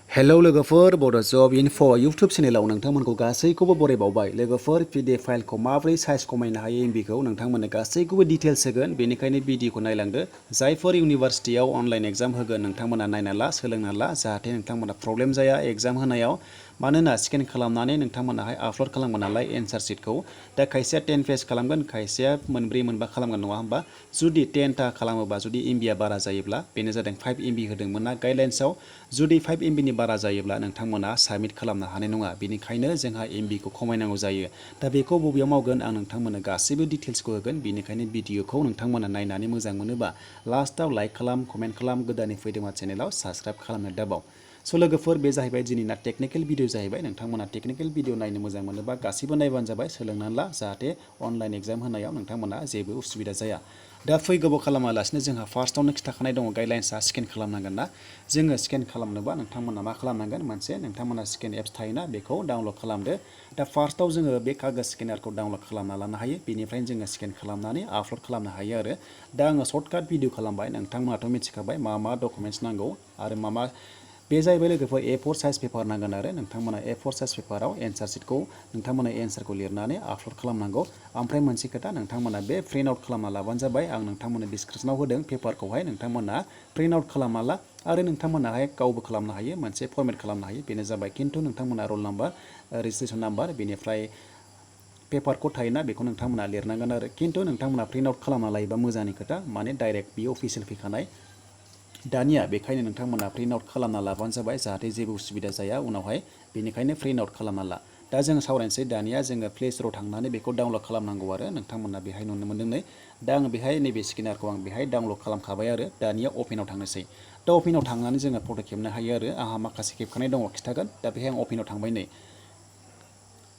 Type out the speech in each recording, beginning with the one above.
Hello लोगोफोर बड' जब info YouTube चेनेलाव नोंथांमोनखौ गासैखौबो बरायबावबाय लोगोफोर पिडिएफ फाइलखौ माबोरै साइज खमायनो हायो एमबिखौ नोंथांमोननो गासैखौबो डिटेल्स होगोन बेनिखायनो भिडिअखौ नायलांदो जायफोर इउनिभारसिटियाव अनलाइन एग्जाम होगोन नोंथांमोना नायना ला सोलोंना ला जाहाथे नोंथांमोना प्रब्लेम जाया एग्जाम होनायाव मानोना स्केन खालामनानै नोंथांमोनाहाय आपल'ड खालामगोन नालाय एन्सार शीटखौ दा खायसेया 10 पेज खालामगोन खायसेया मोनब्रै मोनबा खालामगोन नङा होमबा जुदि 10टा खालामोबा जुदि एमबिया बारा जायोब्ला बेनो जादों 5 एमबि होदोंमोन ना गाइडलाइन्सआव जुदि 5 एमबिनि बारा जायोब्ला नोंथांमोना साबमिट खालामनो हानाय नङा बेनिखायनो जोंहा एमबिखौ खमायनांगौ जायो दा बेखौ बबेयाव मावगोन आं नोंथांमोननो गासैबो डिटेल्सखौ होगोन बेनिखायनो भिडिअखौ नोंथांमोना नायनानै मोजां मोनोबा लास्टआव लाइक खालाम कमेन्ट खालाम गोदानै फैदोंबा चेनेलाव साबस्क्राइब खालामनो दाबाव स' लोगोफोर बे जाहैबाय दिनैना टेकनिकेल भिडिअ जाहैबाय नोंथांमोना टेकनिकेल भिडिअ नायनो मोजां मोनोबा गासिबो नायबानो जाबाय सोलोंनानै ला जाहाथे अनलाइन एग्जाम होनायाव नोंथांमोना जेबो उसुबिदा जाया दा फै गोबाव खालामालासिनो जोंहा फार्स्टआवनो खिथाखानाय दङ गाइडलाइन्सआ स्केन खालामनांगोन ना जोङो स्केन खालामनोबा नोंथांमोना मा खालामनांगोन मोनसे नोंथांमोना स्केन एप्स थायोना बेखौ डाउनलड खालामदो दा फार्स्टआव जोङो बे कागज स्केनारखौ डाउनलड खालामना लानो हायो बेनिफ्रायनो जोङो स्केन खालामनानै आपल'ड खालामनो हायो आरो दा आङो सर्टकाट भिडिअ खालामबाय नोंथांमोनाथ' मिथिखाबाय मा डकुमेन्ट्स नांगौ आरो मा बे जाहैबाय लोगोफोर A4 साइज पेपार नांगोन आरो नोंथांमोना A4 साइज पेपाराव एन्सार शीटखौ नोंथांमोना एन्सारखौ लिरनानै आपल'ड खालामनांगौ ओमफ्राय मोनसे खोथा नोंथांमोना बे प्रिन्ट आउट खालामना लाबानो जाबाय आं नोंथांमोननो डिसक्रिपसनाव होदों पेपारखौहाय नोंथांमोना प्रिन्ट आउट खालामना ला आरो नोंथांमोनाहाय गावबो खालामनो हायो मोनसे फरमेट खालामनो हायो बेनो जाबाय खिन्थु नोंथांमोना रल नाम्बार रेजिस्ट्रेसन नाम्बार बेनिफ्राय पेपार कड थायोना बेखौ नोंथांमोना लिरनांगोन आरो खिन्थु नोंथांमोना प्रिन्ट आउट खालामना लायोबा मोजांनि खोथा माने डाइरेक्ट बियो अफिसियेल फैखानाय दानिया बेखायनो नोंथांमोना प्रिन्ट आउट खालामना लाबानो जाबाय जाहाथे जेबो उसुबिदा जाया उनावहाय बेनिखायनो प्रिन्ट आउट खालामना ला दा जों सावरायनोसै दानिया जोङो प्ले स्ट'राव थांनानै बेखौ डाउनलड खालामनांगौ आरो नोंथांमोना बेहाय नुनो मोनदों नै दा आङो बेहाय नैबे स्केनारखौ आं बेहाय डाउनलड खालामखाबाय आरो दानिया अपेनाव थांनोसै दा अपेनाव थांनानै जोङो फट' खेबनो हायो आरो आंहा माखासे खेबखानाय दङ खिथागोन दा बेहाय आं अपेनाव थांबाय नै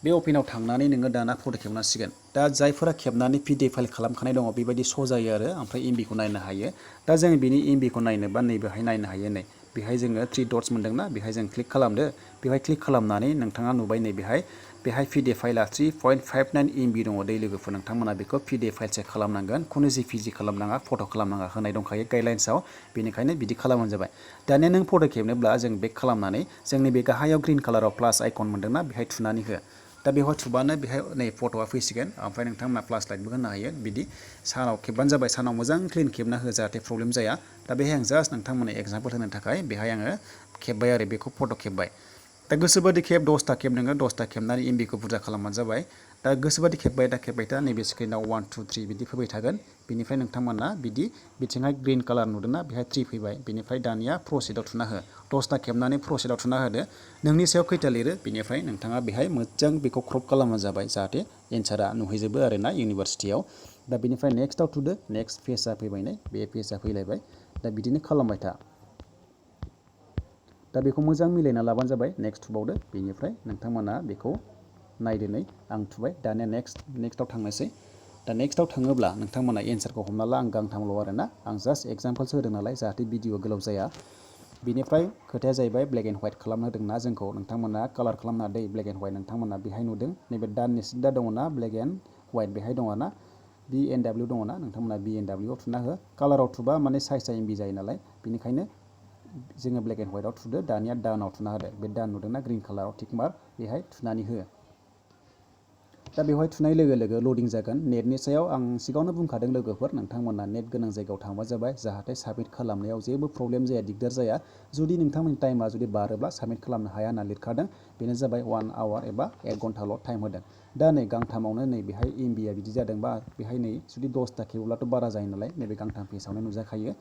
बे अपेनाव थांनानै नोङो दाना फट' खेबनांसिगोन दा जायफोरा खेबनानै पिडिएफ फाइल खालामखानाय दङ बेबायदि श' जायो आरो ओमफ्राय एमबिखौ नायनो हायो दा जों बिनि एमबिखौ नायनोबा नैबेहाय नायनो हायो नै बेहाय जोङो 3 डट्स मोन्दोंना बेहाय जों क्लिक खालामदो बेहाय क्लिक खालामनानै नोंथाङा नुबाय नै बेहाय पिडिएफ फाइला 3.59 एमबि दङ दै लोगोफोर नोंथांमोना बेखौ पिडिएफ फाइलसो खालामनांगोन खुनु जिपिजि खालामनाङा फट' खालामनाङा होनाय दंखायो गाइडलाइन्सआव बेनिखायनो बिदि खालामबानो जाबाय दानिया नों फट' खेबनोब्ला जों बेक खालामनानै जोंनि बे गाहायाव ग्रिन कालाराव प्लास आइकन मोन्दोंना बेहाय थुनानै हो दा बेवहाय थुबानो बेहाय नै फट'आ फैसिगोन ओमफ्राय नोंथांमोना प्लास लाइटबो होनो हायो बिदि सानाव खेबबानो जाबाय सानाव मोजां क्लिन खेबना हो जाहाथे प्रब्लेम जाया दा बेहाय आं जास्ट नोंथांमोननो एग्जाम्पोल होनो थाखाय बेहाय आङो खेब्बाय आरो बेखौ फट' खेब्बाय दा गोसोबादि खेब 10टा खेब नोङो 10टा खेबनानै एमबिखौ बुरजा खालामबानो जाबाय दा गोसोबादि खेब्बाय था नैबे स्क्रिनाव 1 2 3 बिदि फैबाय थागोन बेनिफ्राय नोंथांमोना बिदि बिथिंहाय ग्रिन कालार नुदोंना बेहाय 3 फैबाय बेनिफ्राय दानिया प्रसिडआव थुना हो 10टा खेबनानै प्रसिडआव थुना होदो नोंनि सायाव खैथा लिरो बेनिफ्राय नोंथाङा बेहाय मोजां बेखौ क्रप खालामना जाबाय जाहाथे एन्सारा नुहैजोबो आरोना इउनिभारसिटियाव दा बेनिफ्राय नेक्स्टआव थुदो नेक्स्ट पेजआ फैबाय नै बे पेजआ फैलायबाय दा बिदिनो खालामबाय था दा बेखौ मोजां मिलायना लाबानो जाबाय नेक्स्ट थुबावदो बेनिफ्राय नोंथांमोना बेखौ नायदो नै आं थुबाय दानिया नेक्स्टआव थांनोसै दा नेक्स्टआव थाङोब्ला नोंथांमोना एन्सारखौ हमना ला आं गांथामल' आरोना आं जास्ट एग्जाम्पलसो होदों नालाय जाहाथे भिडिअ गोलाव जाया बेनिफ्राय खोथाया जाहैबाय ब्लेक एन्ड व्हाइट खालामनो होदोंना जोंखौ नोंथांमोना कालार खालामना दै ब्लेक एन्ड व्हाइट नोंथांमोना बेहाय नुदों नैबे दाननि सिदा दङना ब्लेक एन्ड व्हाइट बेहाय दङना BNW दङना नोंथांमोना BNW आव थुना हो कालाराव थुबा माने साइजआ एमबि जायो नालाय बेनिखायनो जोङो ब्लेक एन्ड व्हाइटआव थुदो दानिया दानाव थुना होदो बे दान नुदोंना ग्रिन कालाराव टिक मार्क बेहाय थुनानै हो दा बेवहाय थुनाय लोगो लोगो लडिं जागोन नेटनि सायाव आं सिगाङावनो बुंखादों लोगोफोर नोंथांमोना नेट गोनां जायगायाव थांबा जाबाय जाहाथे साबमिट खालामनायाव जेबो प्रब्लेम जाया दिगदार जाया जुदि नोंथांमोननि टाइमा जुदि बारोब्ला साबमिट खालामनो हाया होनना लिरखादों बेनो जाबाय 1 आवार एबा 1 घन्टाल' टाइम होदों दा नै गांथामावनो नै बेहाय एमबिया बिदि जादोंबा बेहाय नै जुदि 10टा खेबोब्लाथ' बारा जायो नालाय नैबे गांथाम पेजआवनो नुजाखायो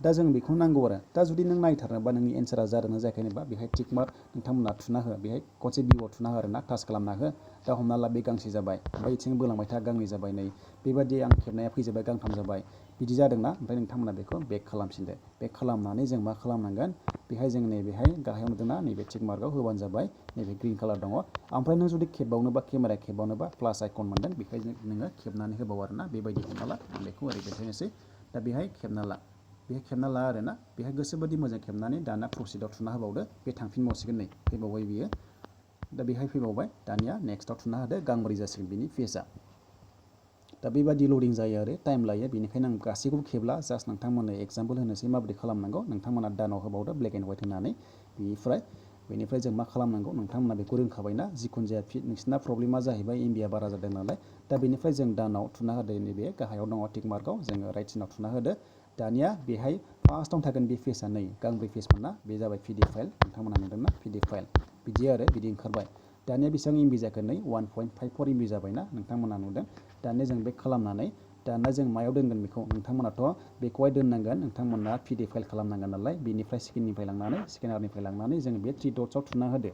दा जों बेखौ नांगौ आरो दा जुदि नों नायथारनोबा नोंनि एन्सारा जादोंना जायाखैनोबा बेहाय टिक मार्क नोंथांमोना थुना हो बेहाय खनसे भिउआव थुना हो आरोना टाच खालामना हो दा हमना ला बे गांसे जाबाय ओमफ्राय इथिं बोलांबाय था गांनै जाबाय नै बेबायदि आं खेबनाया फैजोबबाय गांथाम जाबाय बिदि जादोंना ओमफ्राय नोंथांमोना बेखौ बेक खालामफिनदो बेक खालामनानै जों मा खालामनांगोन बेहाय जों नैबेहाय गाहायाव नुदोंना नैबे टिक मार्कआव होबानो जाबाय नैबे ग्रिन कालार दङ ओमफ्राय नों जुदि खेबबावनोबा केमेरा खेबबावनोबा प्लास आइकन मोनदों बेखायनो नोङो खेबनानै होबाव आरोना बेबायदि हमना ला आं बेखौ ओरै देखायनोसै दा बेहाय खेबना ला आरोना बेहाय गोसोबादि मोजां खेबनानै दाना प्रसिडआव थुना होबावदो बे थांफिनबावसिगोन नै फैबावबाय बियो दा बेहाय फैबावबाय दानिया नेक्स्टआव थुना होदो गांब्रै जासिगोन बिनि पेजआ दा बेबादि लडिं जायो आरो टाइम लायो बेनिखायनो आं गासैखौबो खेबला जास्ट नोंथांमोननो एग्जाम्पल होनोसै माबोरै खालामनांगौ नोंथांमोना दानाव होबावदो ब्लेक एन्ड व्हाइट होनानै बेनिफ्राय बेनिफ्राय जों मा खालामनांगौ नोंथांमोना बेखौ रोंखाबायना जिखुनु जाया नोंसिना प्रब्लेमा जाहैबाय एमबिआ बारा जादों नालाय दा बेनिफ्राय जों दानाव थुना होदो नैबे गाहायाव दङ टिक मार्कआव जोङो राइट साइडआव थुना होदो दानिया बेहाय फार्स्टआवनो थागोन बे पेजआ नै गांब्रै पेज मोनना बे जाबाय पिडिएफ फाइल नोंथांमोना नुदोंना पिडिएफ फाइल बिदि आरो बिदि ओंखारबाय दानिया बेसेबां एमबि जाखो नै 1.54 एमबि जाबायना नोंथांमोना नुदों दानिया जों बेक खालामनानै दाना जों मायाव दोनगोन बेखौ नोंथांमोनाथ' बेखौहाय दोननांगोन नोंथांमोना पिडिएफ फाइल खालामनांगोन नालाय बेनिफ्राय स्केनारनिफ्राय लांनानै जों बे 3 डट्सआव थुना होदो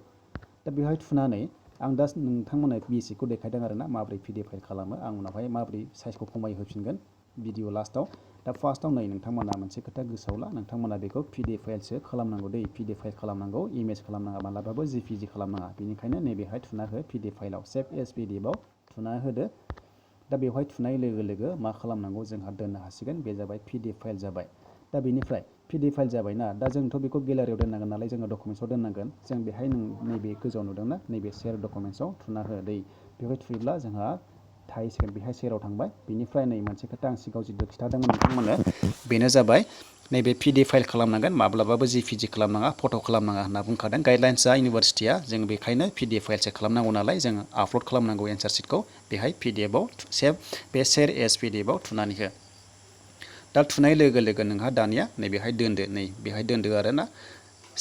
दा बेवहाय थुनानै आं दा नोंथांमोननो बेसिकखौ देखायदों आरोना माबोरै पिडिएफ फाइल खालामो आं उनावहाय माबोरै साइजखौ खमाय होफिनगोन भिडिअ लास्टआव दा फार्स्टआव नै नोंथांमोना मोनसे खोथा गोसोआव ला नोंथांमोना बेखौ पिडिएफ फाइलसो खालामनांगौ दै पिडिएफ फाइल खालामनांगौ इमेज खालामनाङा मालाबाबो जिपिजि खालामनाङा बेनिखायनो नैबेहाय थुना हो पिडिएफ फाइलाव सेभ एस पिडिएफआव थुना होदो दा बेवहाय थुनाय लोगो लोगो मा खालामनांगौ जोंहा दोननो हासिगोन बे जाबाय पिडिएफ फाइल जाबाय दा बेनिफ्राय पिडिएफ फाइल जाबायना दा जोंथ' बेखौ गेलारियाव दोननांगोन नालाय जोङो डकुमेन्ट्सआव दोननांगोन जों बेहाय नैबे गोजौआव नुदोंना नैबे शेयार डकुमेन्ट्सआव थुना हो दै बेवहाय थुयोब्ला जोंहा थाहैसिगोन बेहाय शेयाराव थांबाय बेनिफ्राय नै मोनसे खोथा आं सिगाङाव जिथु खिन्थादोंमोन नोंथांमोननो बेनो जाबाय नैबे पिडिएफ फाइल खालामनांगोन माब्लाबाबो जिपिजि खालामनाङा फट' खालामनाङा होनना बुंखादों गाइडलाइन्सआ इउनिभारसिटिया जों बेखायनो पिडिएफ फाइलसो खालामनांगौ नालाय जों आपल'ड खालामनांगौ एन्सार शिटखौ बेहाय पिडिएफआव सेभ बे शेयार एस पिडिएफआव थुनानै हो दा थुनाय लोगो लोगो नोंहा दानिया नैबेहाय दोनदो नै बेहाय दोनदो आरोना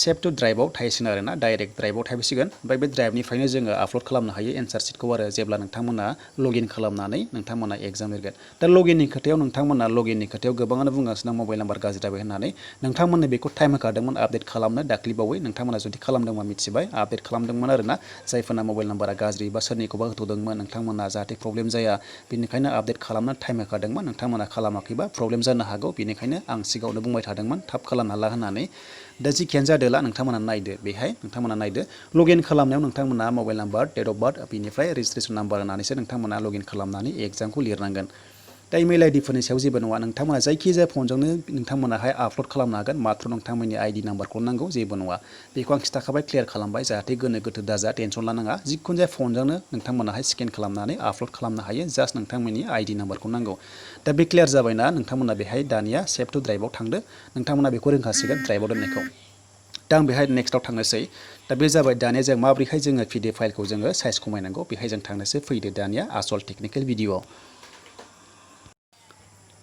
सेभ टु ड्राइभआव थाहैसिगोन आरोना डाइरेक्ट ड्राइभआव थाहैसिगोन ओमफ्राय बे ड्राइभनिफ्रायनो जोङो आपल'ड खालामनो हायो एन्सार शिटखौ आरो जेब्ला नोंथांमोना लगइन खालामनानै नोंथांमोना एग्जाम लिरगोन दा लगइननि खोथायाव गोबाङानो बुंगासिनो मबाइल नाम्बार गाज्रि जाबाय होननानै नोंथांमोननो बेखौ टाइम होखादोंमोन आपडेट खालामनो दाख्लिबावै नोंथांमोना जुदि खालामदोंबा मिथिबाय आपडेट खालामदोंमोन आरोना जायफोरना मबाइल नाम्बारा गाज्रि बा सोरनिखौबा होथ'दोंमोन नोंथांमोना जाहाथे प्रब्लेम जाया बेनिखायनो आपडेट खालामनो टाइम होखादोंमोन नोंथांमोना खालामाखैबा प्रब्लेम जानो हागौ बेनिखायनो आं सिगाङावनो बुंबाय थादोंमोन थाब खालामना ला होननानै दा जिखियानो जादोला नोंथांमोना नायदो बेहाय नोंथांमोना नायदो लगइन खालामनायाव नोंथांमोना mobile number date of birth बेनिफ्राय रेजिस्ट्रेसन नाम्बार होनानैसो नोंथांमोना लगइन खालामनानै एग्जामखौ लिरनांगोन दा इमेल आइडिफोरनि सायाव जेबो नङा नोंथांमोना जायखिजाया फनजोंनो नोंथांमोनाहाय आपल'ड खालामनो हागोन माथ्र नोंथांमोननि आइडि नाम्बारखौ नांगौ जेबो नङा बेखौ आं खिन्थाखाबाय क्लियार खालामबाय जाहाथे गोनो गोथो दाजा टेनसन लानाङा जिखुनु जाया फनजोंनो नोंथांमोनाहाय स्केन खालामनानै आपल'ड खालामनो हायो जास्ट नोंथांमोननि आइडि नाम्बारखौ नांगौ दा बे क्लियार जाबायना नोंथांमोना बेहाय दानिया सेभ टु ड्राइभआव थांदो नोंथांमोना बेखौ रोंखासिगोन ड्राइभआव दोननायखौ दा आं बेहाय नेक्स्टआव थांनोसै दा बे जाबाय दानिया जों माबोरैहाय जोङो पिडिएफ फाइलखौ जोङो साइज खमायनांगौ बेहाय जों थांनोसै फैदो दानिया आसल टेकनिकेल भिडिअ'आव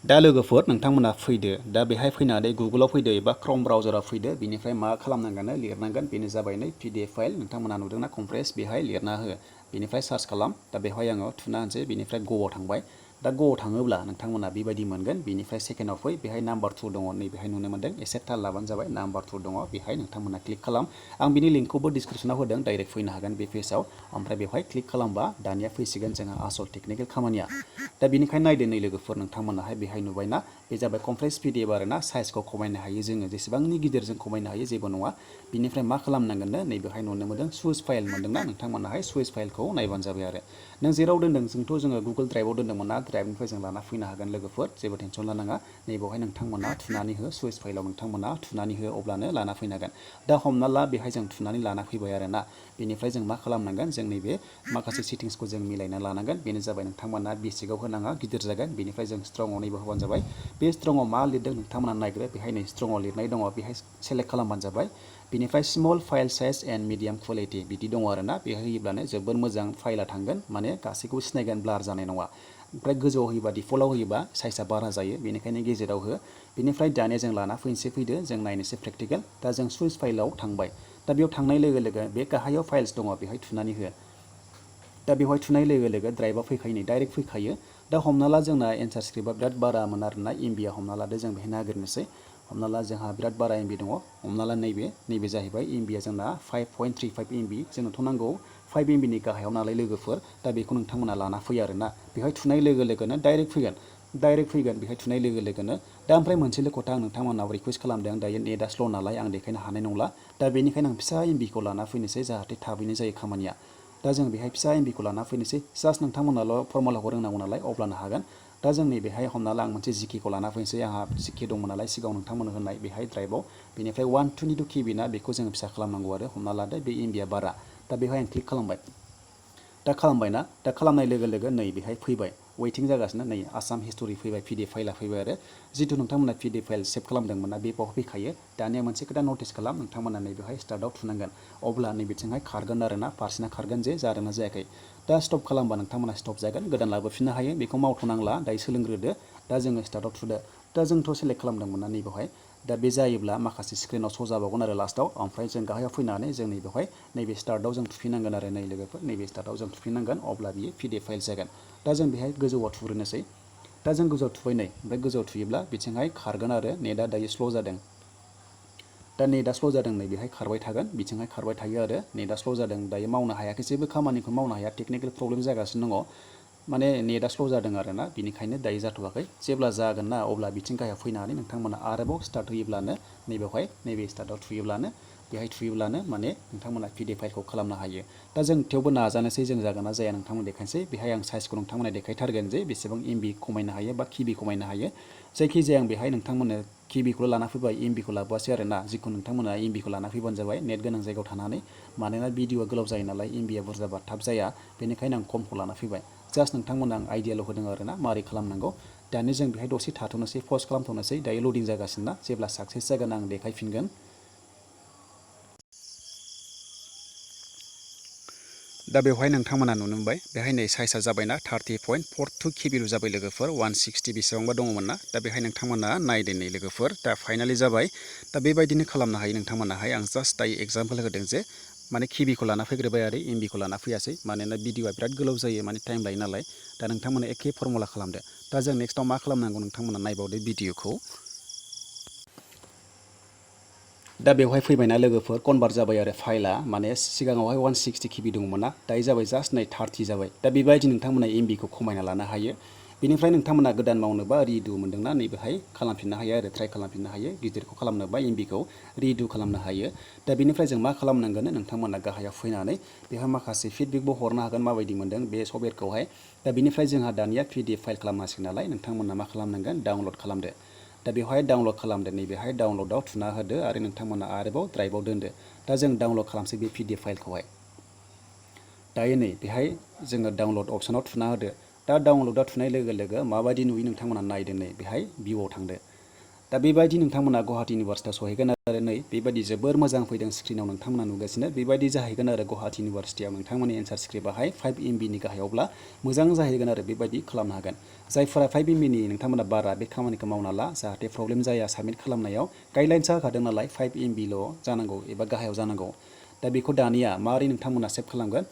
दा लोगोफोर नोंथांमोना फैदो दा बेहाय फैनानै गुगोलाव फैदो एबा क्रम ब्राउजाराव फैदो बिनिफ्राय मा खालामनांगोन लिरनांगोन बेनो जाबाय नै पिडिएफ फाइल नोंथांमोना नुदोंना कमप्रेस बेहाय लिरना हो बेनिफ्राय सार्च खालाम दा बेवहाय आङो थुना होनसै बेनिफ्राय ग'आव थांबाय दा ग'आव थाङोब्ला नोंथांमोना बेबायदि मोनगोन बेनिफ्राय सेकेन्डआव फै बेहाय नाम्बार 2 दङ नै बेहाय नुनो मोनदों एसे थाल लाबानो जाबाय नाम्बार 2 दङ बेहाय नोंथांमोना क्लिक खालाम आं बिनि लिंकखौबो डिसक्रिपसनाव होदों डाइरेक्ट फैनो हागोन बे पेजआव ओमफ्राय बेवहाय क्लिक खालामबा दानिया फैसिगोन जोंहा आसल टेकनिकेल खामानिया दा बेनिखायनो नायदो नै लोगोफोर नोंथांमोनाहाय बेहाय नुबायना बे जाबाय कमप्रेस पिडिएफ आरोना साइजखौ खमायनो हायो जोङो जेसेबांनि गिदिर जों खमायनो हायो जेबो नङा बिनिफ्राय मा खालामनांगोननो नैबेहाय नुनो मोनदों सुइस फाइल मोनदोंना नोंथांमोनाहाय सुइस फाइलखौ नायबानो जाबाय आरो नों जेराव दोन्दों जोंथ' जोङो गुगोल ड्राइभआव दोन्दोंमोन ना ड्राइभनिफ्राय जों लाना फैनो हागोन लोगोफोर जेबो टेनसन लानाङा नैबेवहाय नोंथांमोना थुनानै हो सुइस फाइलाव नोंथांमोना थुनानै हो अब्लानो लाना फैनो हागोन दा हमना ला बेहाय जों थुनानै लाना फैबाय आरोना बेनिफ्राय जों मा खालामनांगोन जों नैबे माखासे सेटिंसखौ जों मिलायना लानांगोन बेनो जाबाय नोंथांमोना बेसिकआव होनाङा गिदिर जागोन बेनिफ्राय जों स्ट्रंआव नैबे होबानो जाबाय बे स्ट्रंआव मा लिरदों नोंथांमोना नायग्रो बेहाय नै स्ट्रंआव लिरनाय दङ बेहाय सेलेक्ट खालामबानो जाबाय बेनिफ्राय small file size and medium quality बिदि दङ आरोना बेहाय होयोब्लानो जोबोर मोजां फाइला थांगोन माने गासैखौबो सिनायगोन ब्लार जानाय नङा ओमफ्राय गोजौआव होयोबा डिफल्टआव होयोबा साइजआ बारा जायो बेनिखायनो गेजेराव हो बेनिफ्राय दानिया जों लाना फैदो जों नायनोसै प्रेक्टिकेल दा जों सुइस फाइलाव थांबाय दा बेयाव थांनाय लोगो लोगो बे गाहायाव फाइल्स दङ बेहाय थुनानै हो दा बेवहाय थुनाय लोगो लोगो ड्राइभआ फैखायो नै डाइरेक्ट फैखायो दा हमना ला जोंना एन्सार स्क्रिप्टआ बिराद बारामोन आरोना एमबिआ हमना लादो जों बेहाय नागिरनोसै हमना ला जोंहा बिराद बारा एमबि दङ हमना ला नैबे जाहैबाय एमबिआ जोंना 5.35 एमबि जोंनोथ' नांगौ 5 एमबिनि गाहायाव नालाय लोगोफोर दा बेखौ नोंथांमोना लाना फैयो आरोना बेहाय थुनाय लोगो लोगोनो डाइरेक्ट फैगोन बेहाय थुनाय लोगो लोगोनो दा ओमफ्राय मोनसेल' खोथा आं नोंथांमोनाव रिकुवेस्ट खालामदों दायो नेटआ स्ल' नालाय आं देखायनो हानाय नंला दा बेनिखायनो आं फिसा एमबिखौ लाना फैनोसै जाहाथे थाबैनो जायो खामानिया दा जों बेहाय फिसा एमबिखौ लाना फैनोसै जास्ट नोंथांमोनाल' फर्मुलाखौ रोंनांगौ नालाय अब्लानो हागोन दा जों नैबेहाय हमना ला आं मोनसे जिकेखौ लाना फैनोसै आंहा जिके दंमोन नालाय सिगाङाव नोंथांमोननो होनाय बेहाय ड्राइभआव बेनिफ्राय 122 केबि ना बेखौ जोङो फिसा खालामनांगौ आरो हमना लादो बे एमबिआ बारा दा बेवहाय आं क्लिक खालामबाय दा खालामबायना दा खालामनाय लोगो लोगो नै बेहाय फैबाय वेटिं जागासिनो नै आसाम हिस्टरि फैबाय PDF फाइला फैबाय आरो जितु नोंथांमोना PDF फाइल सेभ खालामदोंमोन ना बे बाव फैखायो दानिया मोनसे खोथा नटिस खालाम नोंथांमोना नैबेहाय स्टार्टआव थुनांगोन अब्ला नैबेथिंहाय खारगोन आरोना पार्सेन्टआ खारगोन जे जादोंना जायाखै दा स्टप खालामबा नोंथांमोना स्टप जागोन गोदान लाबोफिननो हायो बेखौ मावथ'नांला दायो सोलोंग्रोदो दा जोङो स्टार्टआव थुदो दा जोंथ' सेलेक्ट खालामदोंमोन ना नैबेवहाय दा बे जायोब्ला माखासे स्क्रिनाव श' जाबावगोन आरो लास्टआव ओमफ्राय जों गाहायाव फैनानै जों नैबेवहाय नैबे स्टार्टआव जों थुफिननांगोन आरो नै लोगोफोर नैबे स्टार्टआव जों थुफिननांगोन अब्ला बियो PDF फाइल जागोन दा जों बेहाय गोजौआव थुग्रोनोसै दा जों गोजौआव थुबाय नै ओमफ्राय गोजौआव थुयोब्ला बिथिंहाय खारगोन आरो नेटआ दायो स्ल' जादों दा नेटआ स्ल' जादों नै बेहाय खारबाय थागोन बिथिंहाय खारबाय थायो आरो नेटआ स्ल' जादों दायो मावनो हायाखै जेबो खामानिखौ मावनो हाया टेकनिकेल प्रब्लेम जागासिनो दङ माने नेटआ स्ल' जादों आरोना बिनिखायनो दायो जाथ'वाखै जेब्ला जागोन ना अब्ला बिथिं गाहायाव फैनानै नोंथांमोना आरोबाव स्टार्ट होयोब्लानो नैबेवहाय नैबे स्टार्टआव थुयोब्लानो बेहाय थुयोब्लानो माने नोंथांमोना PDF फाइलखौ खालामनो हायो दा जों थेवबो नाजानोसै जों जागोन ना जाया नोंथांमोन देखायनोसै बेहाय आं साइजखौ नोंथांमोना देखायथारगोन जे बेसेबां MB खमायनो हायो बा KB खमायनो हायो जायखिजाया आं बेहाय नोंथांमोननो KBखौल' लाना फैबाय MBखौ लाबोआसै आरोना जिखुनु नोंथांमोना MBखौ लाना फैबानो जाबाय नेट गोनां जायगायाव थानानै मानोना भिडिअआ गोलाव जायो नालाय MBआ बुरजाबा थाब जाया बेनिखायनो आं खमखौ लाना फैबाय जास्ट नोंथांमोना आं आइडियाल' होदों आरोना मारै खालामनांगौ दानि जों बेहाय दसे थाथ'नोसै पज खालामथ'नोसै दायो लडिं जागासिनो ना जेब्ला साक्सेस जागोन आं देखायफिनगोन दा बेवहाय नोंथांमोना नुनो मोनबाय बेहाय नै साइजआ जाबायना 30.42 KBल' जाबाय लोगोफोर 160 बेसेबांबा दङमोन ना दा बेहाय नोंथांमोना नायदो नै लोगोफोर दा फाइनालि जाबाय दा बेबायदिनो खालामनो हायो नोंथांमोनाहाय आं जास्ट दायो एग्जाम्पल होदों जे माने KBखौ लाना फैग्रोबाय आरो MBखौ लाना फैयासै मानोना भिडिअआ बिराद गोलाव जायो माने टाइम लायो नालाय दा नोंथांमोना एखे फर्मुला खालामदो दा जों नेक्स्टआव मा खालामनांगौ नोंथांमोना नायबावदो भिडिअखौ दा बेवहाय फैबायना लोगोफोर कनभार्ट जाबाय आरो फाइला माने सिगाङावहाय 160 KB दंमोन ना दायो जाबाय जास्ट नै 30 जाबाय दा बेबायदि नोंथांमोना MBखौ खमायना लानो हायो बेनिफ्राय नोंथांमोना गोदान मावनोबा रिडु मोन्दोंना नैबेहाय खालामफिननो हायो आरो ट्राइ खालामफिननो हायो गिदिरखौ खालामनोबा MBखौ रिडु खालामनो हायो दा बेनिफ्राय जों मा खालामनांगोन नोंथांमोना गाहायाव फैनानै बेहा माखासे फिडबेकबो हरनो हागोन माबायदि मोन्दों बे सफ्टवेरखौहाय दा बेनिफ्राय जोंहा दानिया PDF फाइल खालामनांसिगोन नालाय नोंथांमोना मा खालामनांगोन डाउनलड खालामदो दा बेवहाय डाउनलड खालामदो नैबेहाय डाउनलडआव थुना होदो आरो नोंथांमोना आरोबाव ड्राइभआव दोनदो दा जों डाउनलड खालामसै बे PDF फाइलखौहाय दायो नै बेहाय जोङो डाउनलड अप्सनाव थुना होदो दा डाउनलडआव थुनाय लोगो लोगो माबायदि नुयो नोंथांमोना नायदो नै बेहाय भिउआव थांदो दा बेबायदि नोंथांमोना गुवाहाटी इउनिभारसिटियाव सहैगोन आरो नै बेबायदि जोबोर मोजां फैदों स्क्रिनाव नोंथांमोना नुगासिनो बेबायदि जाहैगोन आरो गुवाहाटी इउनिभारसिटियाव नोंथांमोननि एन्सार स्क्रिप्टआहाय 5 MBनि गाहायावब्ला मोजां जाहैगोन आरो बेबायदि खालामनो हागोन जायफोरा 5 MBनि नोंथांमोना बारा बे खामानिखौ मावना ला जाहाथे प्रब्लेम जाया साबमिट खालामनायाव गाइडलाइन्सआ होखादों नालाय 5 MBल' जानांगौ एबा गाहायाव जानांगौ दा बेखौ दानिया माबोरै नोंथांमोना सेभ खालामगोन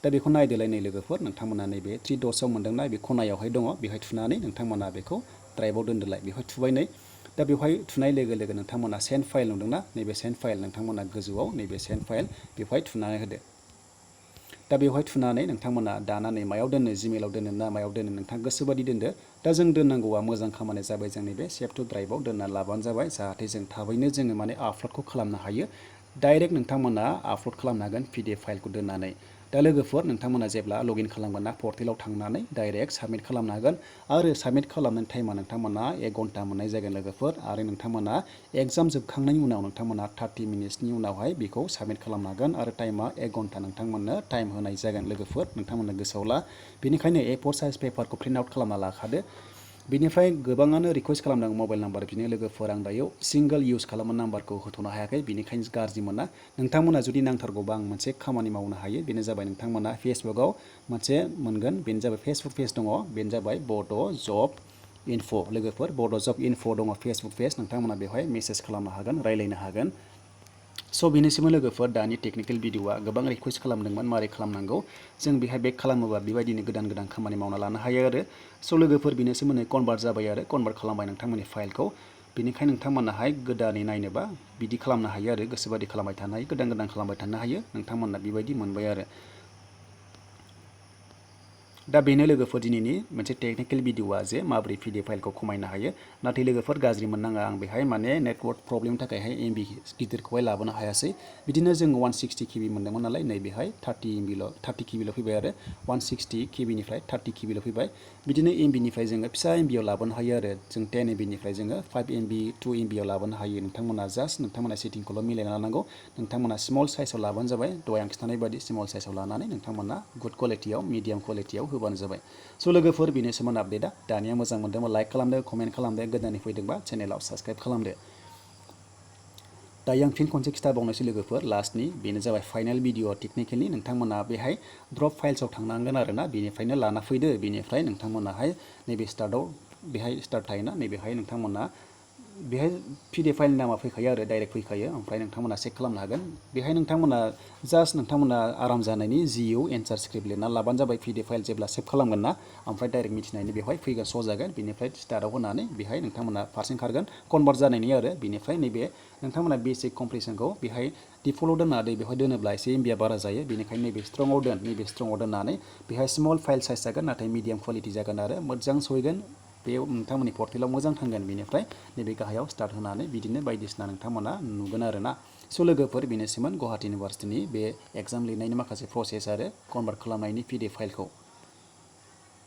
दा बेखौ नायदोलाय नै लोगोफोर नोंथांमोना नैबे 3 डट्सआव मोन्दोंना बे खनायावहाय दङ बेवहाय थुनानै नोंथांमोना बेखौ ड्राइभआव दोनदोलाय बेवहाय थुबाय नै दा बेवहाय थुनाय लोगो लोगो नोंथांमोना सेन्ड फाइल नुदोंना नैबे सेन्ड फाइल नोंथांमोना गोजौआव नैबे सेन्ड फाइल बेवहाय थुनानै होदो दा बेवहाय थुनानै नोंथांमोना दानानै मायाव दोननो जिमेलाव दोननो ना मायाव दोननो नोंथाङा गोसोबादि दोनदो दा जों दोननांगौआ मोजां खामानिया जाबाय जोंनि बे सेभ टु ड्राइभआव दोनना लाबानो जाबाय जाहाथे जों थाबैनो जोङो माने आपल'डखौ खालामनो हायो डाइरेक्ट नोंथांमोना आपल'ड खालामनो हागोन PDF फाइलखौ दोननानै दा लोगोफोर नोंथांमोना जेब्ला लगइन खालामगोन ना पर्टेलाव थांनानै डाइरेक्ट साबमिट खालामनो हागोन आरो साबमिट खालामनायनि टाइमा नोंथांमोना 1 घन्टा मोननाय जागोन लोगोफोर आरो नोंथांमोना एग्जाम जोबखांनायनि उनाव नोंथांमोना 30 मिनिट्सनि उनावहाय बेखौ साबमिट खालामनो हागोन आरो टाइमा 1 घन्टा नोंथांमोननो टाइम होनाय जागोन लोगोफोर नोंथांमोननो गोसोआव ला बेनिखायनो A4 साइज पेपारखौ प्रिन्ट आउट खालामना लाखादो बेनिफ्राय गोबाङानो रिकुवेस्ट खालामदों मबाइल नाम्बार बिनो लोगोफोर आं दायो सिंगल इउज खालामनो नाम्बारखौ होथ'नो हायाखै बेनिखायनो गाज्रि मोना नोंथांमोना जुदि नांथारगौबा आं मोनसे खामानि मावनो हायो बेनो जाबाय नोंथांमोना फेसबुकआव मोनसे मोनगोन बेनो जाबाय फेसबुक पेज दङ बेनो जाबाय बड' जब इनफ' लोगोफोर बड' जब इनफ' दङ फेसबुक पेज नोंथांमोना बेवहाय मेसेज खालामनो हागोन रायज्लायनो हागोन स' बेनिसिमबो लोगोफोर दानि टेकनिकेल भिडिअआ गोबां रिकुवेस्ट खालामदोंमोन मारै खालामनांगौ जों बेहाय बेक खालामोबा बेबायदिनो गोदान गोदान खामानि मावना लानो हायो आरो स' लोगोफोर बेनोसोमोन कनभार्ट जाबाय आरो कनभार्ट खालामबाय नोंथांमोननि फाइलखौ बेनिखायनो नोंथांमोनाहाय गोदानै नायनोबा बिदि खालामनो हायो आरो गोसोबादि खालामबाय थानो हायो गोदान गोदान खालामबाय थानो हायो नोंथांमोना बेबायदि मोनबाय आरो दा बेनो लोगोफोर दिनैनि मोनसे टेकनिकेल भिडिअआ जे माबोरै PDF फाइलखौ खमायनो हायो नाथाय लोगोफोर गाज्रि मोननाङा आं बेहाय माने नेटवर्क प्रब्लेमनि थाखायहाय MB गिदिरखौहाय लाबोनो हायासै बिदिनो जों 160 KB मोनदोंमोन नालाय नै बेहाय 30 KBल' फैबाय आरो 160 KBनिफ्राय 30 KBल' फैबाय बिदिनो MBनिफ्राय जोङो फिसा MBआव लाबोनो हायो आरो जों 10 MBनिफ्राय जोङो 5 MB 2 MBआव लाबोनो हायो नोंथांमोना जास्ट नोंथांमोना सेटिंखौल' मिलायना लानांगौ नोंथांमोना स्मल साइजआव लाबानो जाबाय दहाय आं खिन्थानाय बायदि स्मल साइजआव लानानै नोंथांमोना गुड क्वालिटियाव मिडियाम क्वालिटियाव होबाय होबानो जाबाय। स' लोगोफोर बेनोसोमोन आपडेटआ। दानिया मोजां मोनदोंबा लाइक खालामदो, कमेन्ट खालामदो, गोदानै फैदोंबा चेनेलाव साबस्क्राइब खालामदो। दायो आं फिन खनसे खिथाबावनोसै लोगोफोर लास्टनि बेनो जाबाय फाइनाल भिडिअ टेकनिकेलि नोंथांमोना बेहाय ड्रप फाइल्सआव थांनांगोन आरोना बेनिफ्रायनो लाना फैदो बेनिफ्राय नोंथांमोनाहाय नैबे स्टार्टआव बेहाय स्टार्ट थायोना नैबेहाय नोंथांमोना बेहाय पिडिएफ फाइलनि नामा फैखायो आरो डाइरेक्ट फैखायो ओमफ्राय नोंथांमोना चेक खालामनो हागोन बेहाय नोंथांमोना जास्ट नोंथांमोना आराम जानायनि जिउ एन्सार स्क्रिप्ट लिरना लाबानो जाबाय पिडिएफ फाइल जेब्ला सेभ खालामगोन ना ओमफ्राय डाइरेक्ट मिथिनायनि बेवहाय फैगोन श' जागोन बेनिफ्राय स्टार्टआव होनानै बेहाय नोंथांमोना फारसेन खारगोन कनभार्ट जानायनि आरो बेनिफ्राय नैबे नोंथांमोना बेसिक कमप्लिसनखौ बेहाय डिफल्टआव दोनना बेवहाय दोनोब्ला एसे एमबिया बारा जायो बेनिखायनो नैबे स्ट्रंआव दोन नैबे स्ट्रंआव दोननानै बेहाय स्मल फाइल साइज जागोन नाथाय मिडियाम क्वालिटि जागोन आरो मोजां सहैगोन बे नोंथांमोननि पर्टेलाव मोजां थांगोन बेनिफ्राय नैबे गाहायाव स्टार्ट होनानै बिदिनो बायदिसिना नोंथांमोना नुगोन आरोना स' लोगोफोर बेनोसैमोन गुवाहाटि इउनिभार्सिटिनि बे एग्जाम लिरनायनि माखासे प्रसेस आरो कनभार्ट खालामनायनि पिडिएफ फाइलखौ